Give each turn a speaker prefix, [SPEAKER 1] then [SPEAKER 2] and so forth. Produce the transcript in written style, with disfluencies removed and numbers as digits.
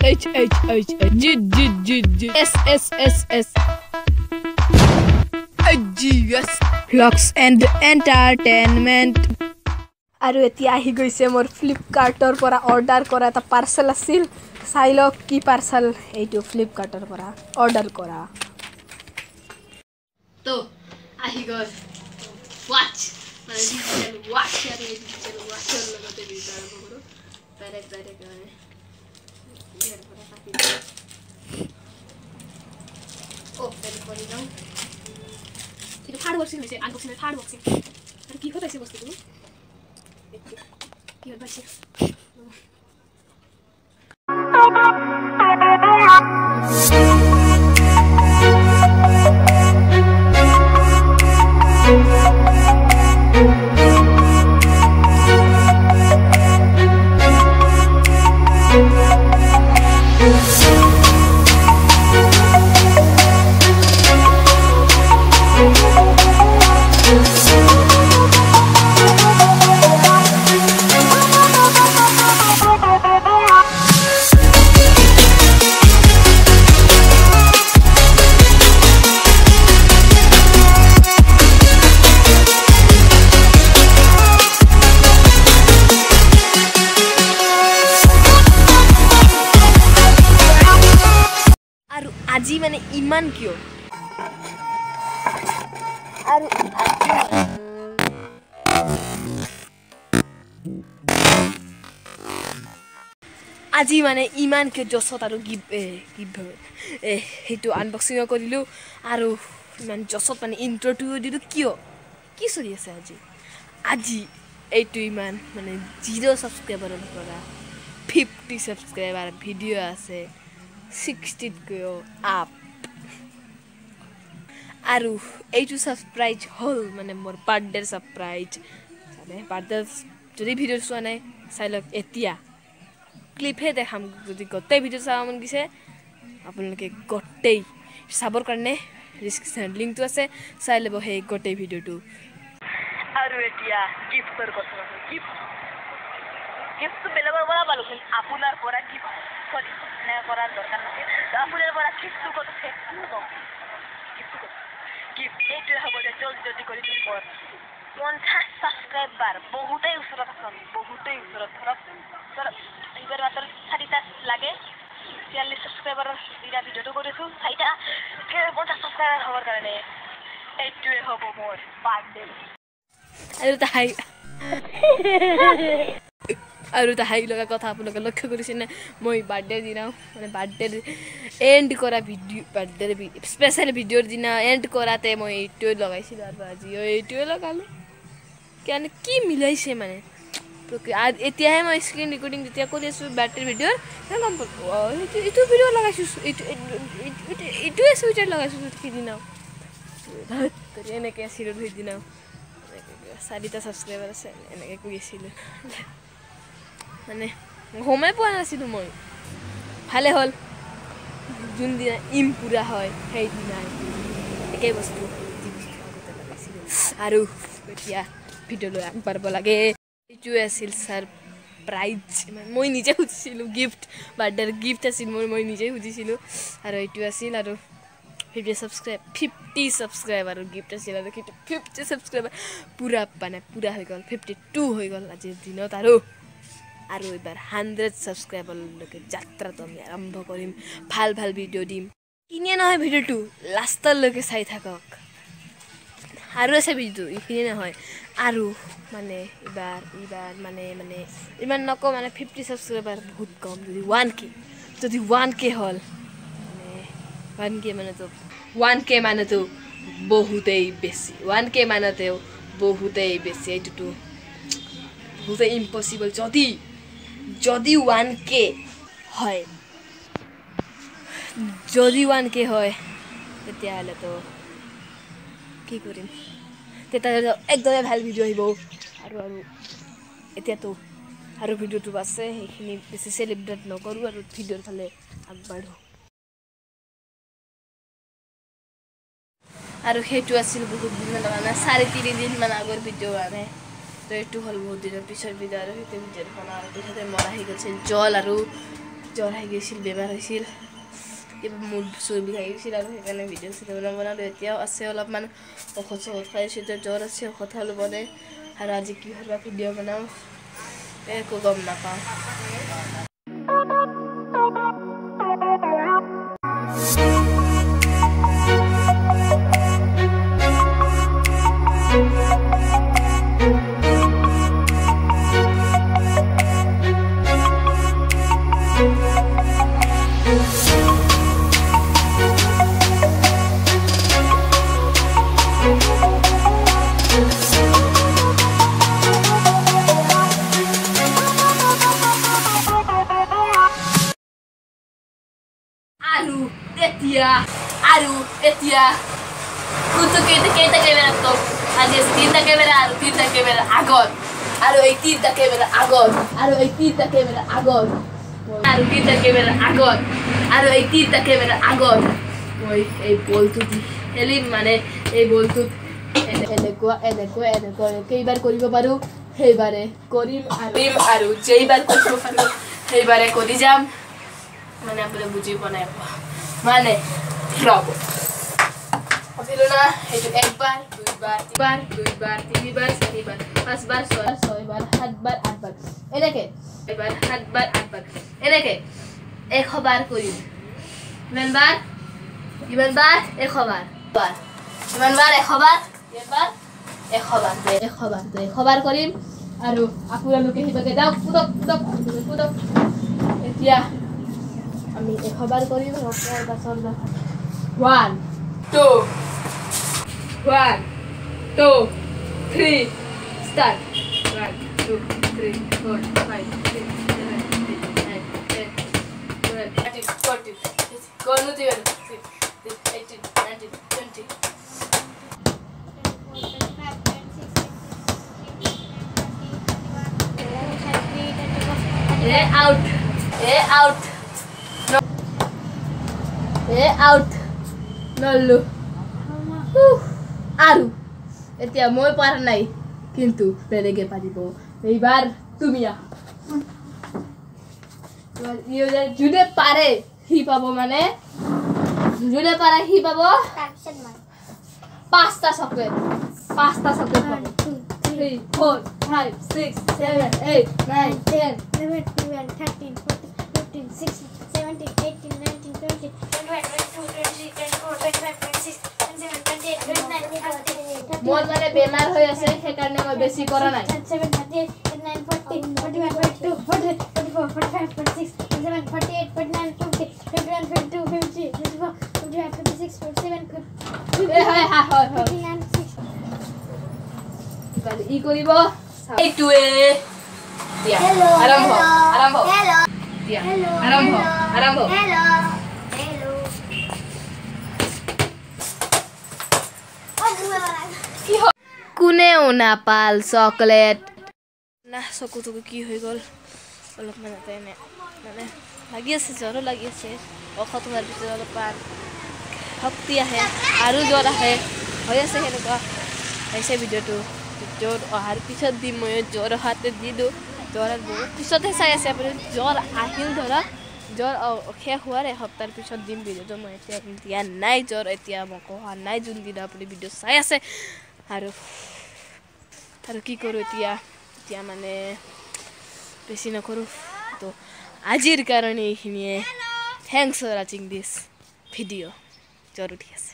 [SPEAKER 1] H H H G G G G S S S S G S Vlogs and Entertainment। আৰু এতিয়া আহি গৈছে মোৰ ফ্লিপকাৰ্টৰ পৰা অৰ্ডাৰ কৰা এটা পাৰ্চেল আছিল। চাই লওক কি পাৰ্চেল, এইটো ফ্লিপকাৰ্টৰ পৰা অৰ্ডাৰ কৰা। তো আহি গ'ল ৱাচ, মানে ডিজিটেল ৱাচ। আৰু এই ডিজিটেল ৱাচৰ লগতে ভিডিঅ' আৰম্ভ কৰোঁ। ডাইৰেক্ট ডাইৰেক্ট মানে ইয়াৰ পৰা কাটি অ'পেন কৰি লওঁ। এইটো থাৰ্ড বক্সিং হৈছে, আনবক্সিং, থাৰ্ড বক্সিং। আৰু কিহত আহিছে বস্তুটো, কিহত পাইছে? আৰু আজি মানে ইমান কিয়, আৰু আজি মানে ইমান কিয় যছত আৰু গিফ্ট গিফ্ট সেইটো আনবক্সিঙো কৰিলোঁ আৰু ইমান যছত মানে ইণ্ট্ৰটোও দিলোঁ কিয়? কি চলি আছে আজি? আজি এইটো ইমান মানে জিৰ' ছাবস্ক্ৰাইবাৰৰ পৰা 50 ছাবস্ক্ৰাইবাৰ ভিডিঅ' আছে, 60তকৈও আপ। আৰু এইটো ছাৰপ্ৰাইজ হ'ল মানে মোৰ বাৰ্থডেৰ ছাৰপ্ৰাইজ। মানে বাৰ্থডে যদি ভিডিঅ' চোৱা নাই চাই লওক, এতিয়া ক্লিপহে দেখাম। যদি গোটেই ভিডিঅ' চাব মন গৈছে আপোনালোকে গোটেই চাবৰ কাৰণে ডিছক্ৰিপশ্যনত লিংকটো আছে, চাই ল'ব সেই গোটেই ভিডিঅ'টো। আৰু এতিয়া গিফ্টৰ কথা, গিফ্ট গিফ্টটো বেলেগৰ পৰা পালোঁ, কিন্তু আপোনাৰ পৰা গিফ্ট চৰি এনেকৈ কৰাৰ দৰকাৰ নাছিল। আপোনাৰ পৰা গিফ্টটো ক'ত আছে? গিফ্টটো ক'ত? গিফ্ট এইটোৱে হ'ব যে জলদি জলদি কৰি তুমি কৰ 50 ছাবস্ক্ৰাইবাৰ বহুতেই ওচৰত আছ, বহুতেই ওচৰত। ধৰক ধৰক এইবাৰ মাত্ৰ চাৰিটা লাগে। 43 ছাবস্ক্ৰাইবাৰৰ দিনা ভিডিঅ'টো কৰিছোঁ, চাৰিটা 50 ছাবস্ক্ৰাইবাৰ হ'বৰ কাৰণে এইটোৱে হ'ব মোৰ বাৰ্থডে। আৰু তাই আৰু এটা হাঁহি লগা কথা আপোনালোকে লক্ষ্য কৰিছেনে? মই বাৰ্থডেৰ দিনাও মানে বাৰ্থডেৰ এণ্ড কৰা ভিডিঅ', বাৰ্থডেৰ স্পেচিয়েল ভিডিঅ'ৰ দিনা এণ্ড কৰাতে মই এইটোৱে লগাইছিলোঁ আৰু আজিও এইটোৱে লগালোঁ। কাৰণে কি মিলাইছে মানে এতিয়াহে মই স্ক্ৰীণ ৰেকৰ্ডিং যেতিয়া কৰি আছোঁ বাৰ্থডেৰ ভিডিঅ'ৰ গম পালোঁ, এইটো এইটো ভিডিঅ' লগাইছোঁ, এইটো এইটোৱে চুইটাৰ লগাইছোঁ সেইদিনাও। এনেকৈ আছিলোঁ সেইদিনাও, চাৰিটা ছাবস্ক্ৰাইবাৰ আছে এনেকৈ কৈ আছিলোঁ, মানে গমেই পোৱা নাছিলোঁ মই। ভালে হ'ল, যোনদিনা ইম পূৰা হয় সেইদিনাই একেই বস্তু যি বস্তু আগতে লগাইছিলোঁ। আৰু এতিয়া ভিডিঅ'লৈ আগবাঢ়িব লাগে। এইটোৱে আছিল ছাৰপ্ৰাইজ, মই নিজে খুজিছিলোঁ গিফ্ট, বাৰ্থডেৰ গিফ্ট আছিল মোৰ, মই নিজে খুজিছিলোঁ। আৰু এইটো আছিল আৰু 50 ছাবস্ক্ৰাইবাৰৰ গিফ্ট আছিল। আৰু কিন্তু 50 ছাবস্ক্ৰাইবাৰ পূৰা মানে পূৰা হৈ গ'ল, 52 হৈ গ'ল আজিৰ দিনত। আৰু আৰু এইবাৰ 100 ছাবস্ক্ৰাইবাৰলৈকে যাত্ৰাটো আমি আৰম্ভ কৰিম, ভাল ভাল ভিডিঅ' দিম। কিনিয়ে নহয় ভিডিঅ'টো লাষ্টলৈকে চাই থাকক, আৰু আছে ভিডিঅ'টো এইখিনিয়ে নহয়। আৰু মানে এইবাৰ এইবাৰ মানে মানে ইমান নকওঁ, মানে 50 ছাবস্ক্ৰাইবাৰ বহুত কম। যদি 1K, যদি 1K হ'ল মানে 1K মানেতো 1K মানেতো বহুতেই বেছি, 1K মানতেও বহুতেই বেছি, এইটোতো বহুতেই ইম্পচিবল। যদি যদি 1K হয়, যদি 1K হয় তেতিয়াহ'লেতো কি কৰিম, তেতিয়াহ'লে একদমেই ভাল ভিডিঅ' আহিব। আৰু আৰু এতিয়াতো আৰু ভিডিঅ'টো আছে, সেইখিনি বেছি চেলিব্ৰেট নকৰোঁ আৰু ভিডিঅ'ৰ ফালে আগবাঢ়োঁ। আৰু সেইটো আছিল বহুত দিনৰ মানে 3.5 দিনমান আগৰ ভিডিঅ' মানে। তো এইটো হ'ল বহুত দিনৰ পিছৰ ভিডিঅ' আৰু সেইটো ভিডিঅ'খন আৰু পিছতে মোৰ আহি গৈছিল জল আৰু জ্বৰ আহি গৈছিল, বেমাৰ হৈছিল, কিবা মূৰ চুৰ বিষাই গৈছিল আৰু সেইকাৰণে ভিডিঅ' চিডিঅ' নবনালোঁ। এতিয়াও আছে অলপমান ঔষধ চৌষধ খাই আছোঁ, এতিয়া জ্বৰ আছে, ঔষধ খালোঁ মানে। আৰু আজি কিহৰ বা ভিডিঅ' বনাওঁ একো গম নাপাওঁ। আৰু এতিয়া কোনটো কেইটা কেমেৰা তো আজি আছে তিনিটা কেমেৰা আৰু তিনিটা কেমেৰাৰ আগত আৰু এই তিনিটা কেমেৰাৰ আগত আৰু এই তিনিটা কেমেৰাৰ আগত আৰু তিনিটা কেমেৰাৰ আগত আৰু এই তিনিটা কেমেৰাৰ আগত মই এই বলটো দি খেলিম। মানে এই বলটোত এনেকুৱা এনেকুৱা এনেকুৱা কেইবাৰ কৰিব পাৰোঁ সেইবাৰে কৰিম আৰু যেইবাৰ কৰিব পাৰোঁ সেইবাৰে কৰি যাম। মানে আপুনি বুজি পোৱা নাই, মানে ৰ'ব ভাবিলোঁ না সেইটো একবাৰ দুইবাৰ তিনিবাৰ দুইবাৰ তিনিবাৰ চাৰিবাৰ পাঁচবাৰ ছয়বাৰ ছয়বাৰ সাতবাৰ আঠবাৰ এনেকে এবাৰ সাতবাৰ আঠবাৰ এনেকে 100 বাৰ কৰিম। কিমানবাৰ? কিমানবাৰ? 100 বাৰ। বাৰ কিমানবাৰ? 100 বাৰ। কিমানবাৰ? 100 বাৰ। 100 বাৰ। 100 বাৰ কৰিম আৰু আপোনালোকে সেইভাগে যাওক, কুদক কুদক কুদক। এতিয়া আমি 100 বাৰ কৰিম। পাছত 1 2 1 2 3 start. 1 2 3 4 5 6 7 8 9 10 12 13 14 গণতি 18 19 20। A out, A out, A out. নল্লো আৰু এতিয়া মই পৰা নাই, কিন্তু বেলেগে পাৰিব। এইবাৰ তুমি আহা। যোনে পাৰে সি পাব, মানে যোনে পাৰে সি পাব পাঁচটা চকলেট, পাঁচটা চকলেট পাব। 3 4 5 6 7 8 9 10
[SPEAKER 2] 11 12 13 14 15 16 17 18 19 20 21 22 23 24 25 26 27 28 29 30.
[SPEAKER 1] মোৰ মানে বেমাৰ হৈ আছে, সেইকাৰণে মই বেছি কৰা নাই।
[SPEAKER 2] 7 38 39 40 41 42 43 44 45 46 47 48 49 50 51 52 53 54 55 56 57
[SPEAKER 1] এ হয় হয় হয় হয়।
[SPEAKER 2] 59 60.
[SPEAKER 1] ই কৰিব এইটোৱে। দিয়া, আৰম্ভ, আৰম্ভ। দিয়া, আৰম্ভ, আৰম্ভ।
[SPEAKER 2] Hello, hello.
[SPEAKER 1] কোনেও নাপাল চকলেট না। চকু টকু কি হৈ গ'ল অলপমান এটা এনে মানে লাগি আছে, জ্বৰো লাগি আছে। ঔষধ খোৱাৰ পিছত অলপমান শক্তি আহে আৰু জ্বৰ আহে, হৈ আছে সেনেকুৱা হৈছে। ভিডিঅ'টো জ্বৰ অহাৰ পিছত দিম, ময়ো জ্বৰ অহাতে দি দিওঁ। জ্বৰ বহুত পিছতহে চাই আছে আপুনি। জ্বৰ আহিল ধৰক, জ্বৰ শেষ হোৱাৰ এসপ্তাহৰ পিছত দিম ভিডিঅ'টো। মই এতিয়া দিয়া নাই, জ্বৰ এতিয়া মই কোৱা নাই যোনদিনা আপুনি ভিডিঅ' চাই আছে। আৰু কি কৰোঁ এতিয়া? এতিয়া মানে বেছি নকৰোঁ তো আজিৰ কাৰণে এইখিনিয়ে। Thanks for watching this video. জ্বৰ উঠি আছে।